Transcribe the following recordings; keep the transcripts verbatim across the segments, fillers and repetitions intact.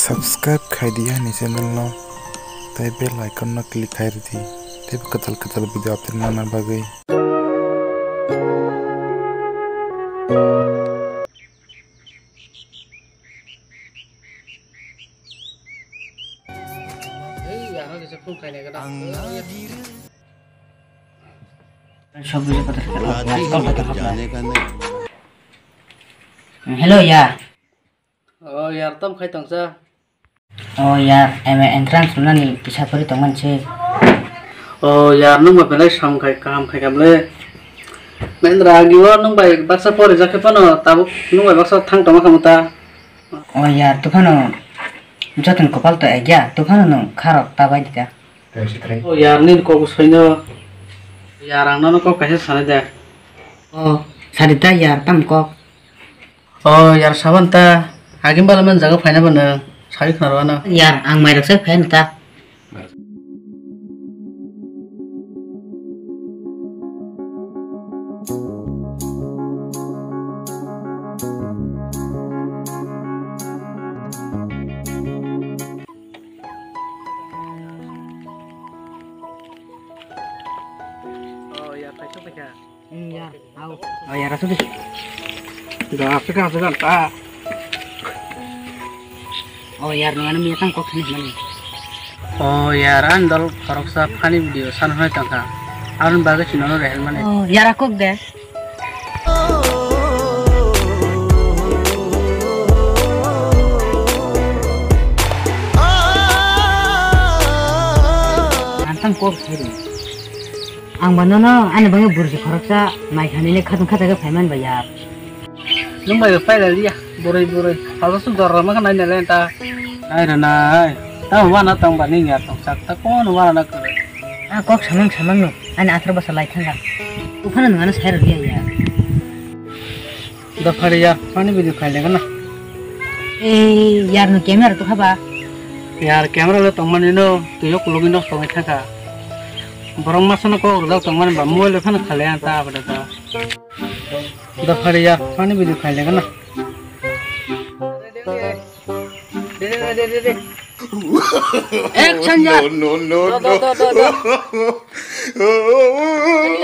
Subscribe khai di ani channel no, tei bell icon no click khai rw di, tei kwtal kwtal video update manna bagwi. Hello, yar. Oh, yar, tam khai tongsa. Oh, yar, M A entrance rwnani kisa pori tongmani se. Oh, yar, nwng bai belai sam khai, kaham khai kha bwle. Mendra, agi o nwng bai baksa pori jak khe phano tabuk nwng bai baksa thang tongma khamu ta. Oh, yar, to phano joton kopal to egya, to phano nwng kharok ta bai dika. Oh, yar, nini kok soino. Yar, ang nono kok kaisa sanai de. Oh, sadi ta, yar, tam kok. Oh, yar, saban ta. Agim bala man jaga phaina bana. Sabi khna rwana. Yar, ang mai rok sai phaina ta. Oh, yar, paisa paisa. Hmm, yar, au. Oh, yar, asuk di. Ga, asuk, asuk, ta. Oh, yar, nung ano miya tang kok sani mani. Oh, yar, an dol khoroksa funny video san hoi tangkha. Aron bagwi chinono rehel mani. Oh, yar, akok de. Ang tang kok sani. Ang ba nono ani bagwi burji khoroksa nai khanile khatung khathagwi phaiman ba yar. Nwng bai phai lai liya, burui burui. Abo su dor rama khanai nai ta. Nai ra nai. Ta wana tong ba ning yar tong sak ta kono wana na kare. A kok samang samang no. Ani athar basa lai thanga. Uphana nwng ano sai rw liya yar. Dophari yar, funny video khaile gana. Ei, yar no camera to khaba. Yar camera le tongmani no, tuyo kulogi nok tongwi thangkha. Borok masa no kok rwjak tongmani ba mobile le phano khaile ang ta abada ta. Dophari yar, funny video khaile gana. Action, yar. No, no, no, no. Do, do, do, do, do.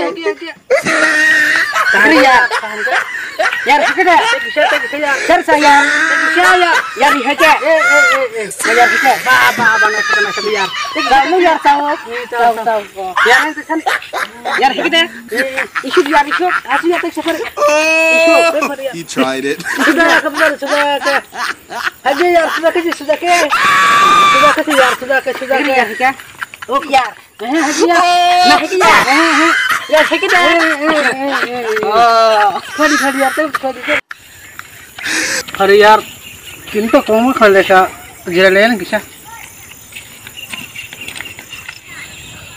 Hadi, hadi, hadi. Tari, yar. Yar, sikit, yar. Sir, sir, yar. Sir, sir, yar. Sir, yar. Yar, sikit. Eh, eh, eh, eh. Yar, sikit. Ba, ba, ba, na, na, na, yar. Ba, nu, yar, sao. Ni, sao, sao, sao. Yar, sikit. Yar, sikit, eh. Eh, eh. Isuk, yar, isuk. Asu, yar, tak, sir. Isuk. You tried it. Sudah, kamu sudah, sudah. Hadi yar, sudah ke, sudah ke. Sudah ke, yar, sudah ke, sudah ke. Ini yar, ke? Oh, yar. Eh, hadi yar. Nah, hadi yar. Eh, eh. Yar, sakit dah. Eh, eh, eh, eh, eh. Oh. Khadi, khadi yar, tuh, khadi, khadi. Hari yar, kinto koma khale ka, jira len kisa.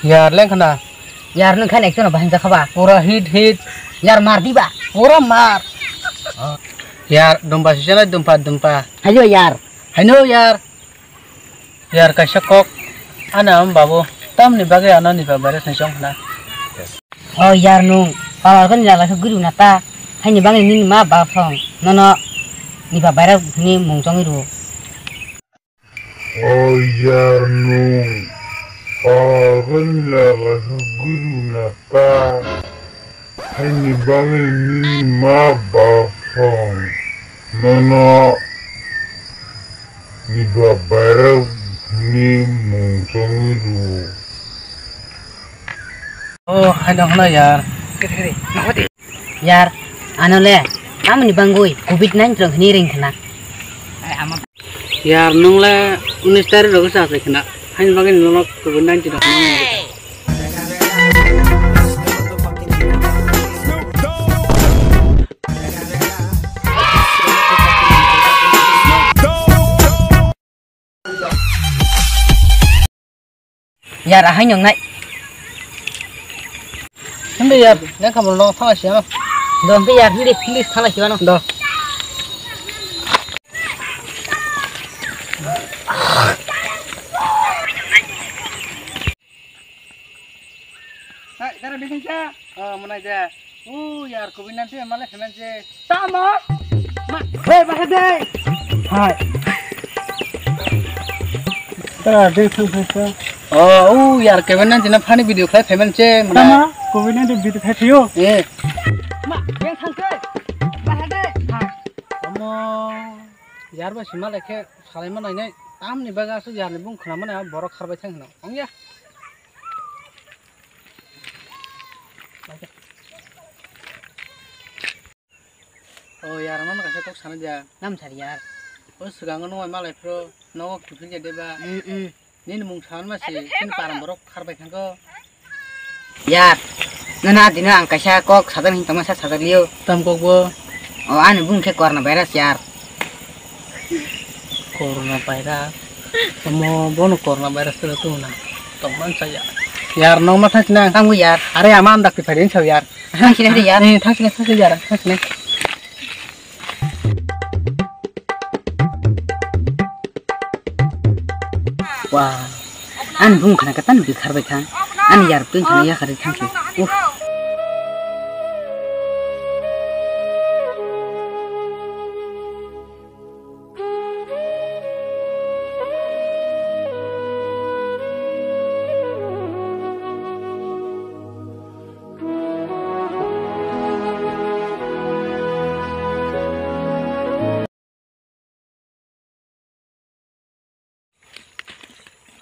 Yar, leng khana. Yar, nwng khan ekjono bahai wngjakha ba? Pura hit, hit. Yar, mar di ba? Pura mar. Yar, dumpa sisana dumpa, dumpa. Hayo, yar. Haino, yar. Yar, kaisa kok. Ana, am babu. Tamni bagwi ano nipa virus ni chong khna. O, yar, nwng. Pawar kani lala khe guru na ta. Haini bagwi nini ma ba phong. Nono nipa virus ni mung chongwi rwo. O yar nwng, pagan lala khe guru na ta, haini bagwi nini ma ba phong nono niba bairok ni mung chongwi rwo. O, haino hwna yar. Yar, ano le, tamoni bangwi covid nineteen rok hwnwi ring khna. Yar, nwng le unis tarik rok se achai khna. Haini bagwi nwng no covid nineteen rok hwnwi ring khna. Yar, ahai nongnai. Hindi yar, leng khamul no thala siya no. Do, hindi yar, hindi, hindi thala siya no. Do. Hai, dara bikin sa. Oh, mana aja. Oh, yar, covid nineteen male khaman se. Tamo. Ma, hei, bahai dei. Hai. Ah, de thang thang sa. Oh, u yar keben nan jina funny video khlai phaimani che mane. Tama, covid nineteen video khai thayo. Eh. Ma, ben thang ke. Bahade. Omo, yar ba sima lekhe salai ma nainai. Tamni baga su yar ni bung khna mane borok kharbai thang hino. Ongya. O yar, mano kaisa kok sana dia. Nam sar yar. O swkango nung malai phro nogo kuphil ya deba. Mm, mm. Nini mung san ma si, nini param borok kharbai thangko. Yar, nana dino ang kaisa kok sadan hin tongma sa sadan liyo. Tam kok bo? O ani bung khe corona virus yar. Corona virus. Omo bono corona virus tele tu na. Tongman sa yar. Yar nong ma thang sina. Tangbo yar. Are ama am dakti phai sa yar. Thang sina de yar. Eh, thang sina, thang sina yar. Thang sina. Wah. Ani bung khana katan bikhar bai thang. Ani yar tun sina ya khari thang sina. Uh.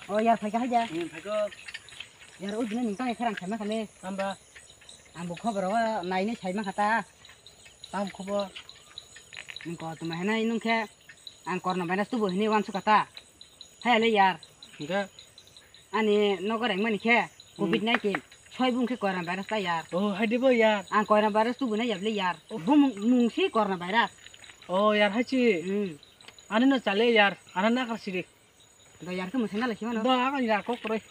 O yar, phaikha haja. Hmm, phaikho. Yar, o dino nini tang khe rang khaima khale. Tamba. Ang bo khobor o naini saima khata. Tam khobor. Nung ko tuma henai nung khe ang corona virus tubu hini wansu khata. Hai le yar. Hingke? Ani nogo rengmani khe, hmm, covid nineteen. Soi bung khe corona virus ta yar. Oh, hai dibo yar. Ang corona virus tubu na yable yar. Oh. Bo mung, mung si corona virus. Oh, yar hai chi. Hmm. Ani no chale yar. Ana na kar siri. Da yar khe mwsai na lai khimano. Da ang yar kok roi.